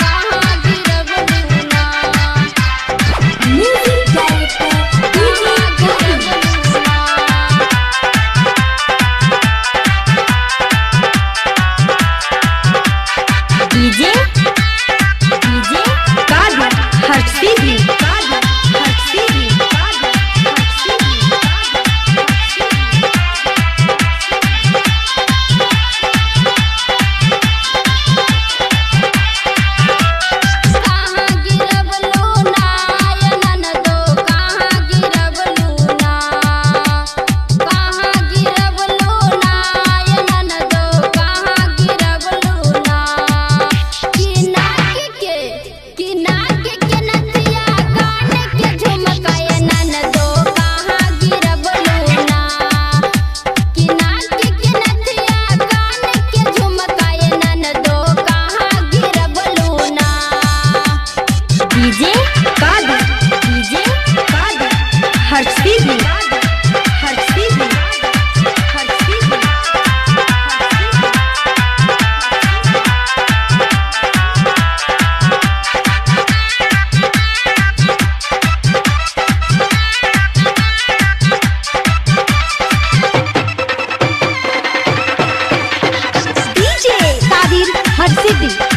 कहाँ गिरवलू ना। Music director कहाँ गिरवलू ना। डीजे डीजे कादर हर्षिदी कादर हर्षिदी कादर हर्षिदी। कहाँ गिरवलू ना ये ननदो, कहाँ गिरवलू ना। कहाँ गिरवलू ना ये ननदो, कहाँ गिरवलू ना। कि नाक के, कि नाक के नथिया, कान के झुमका ये ननदो, कहाँ गिरवलू ना। कि नाक के नथिया, कान के झुमका ये ननदो, कहाँ गिरवलू ना। डीजे कादर डीजे कादर हर्षिदी हर्षिदी हर्षिदी। डीजे कादिर हर्षिदी।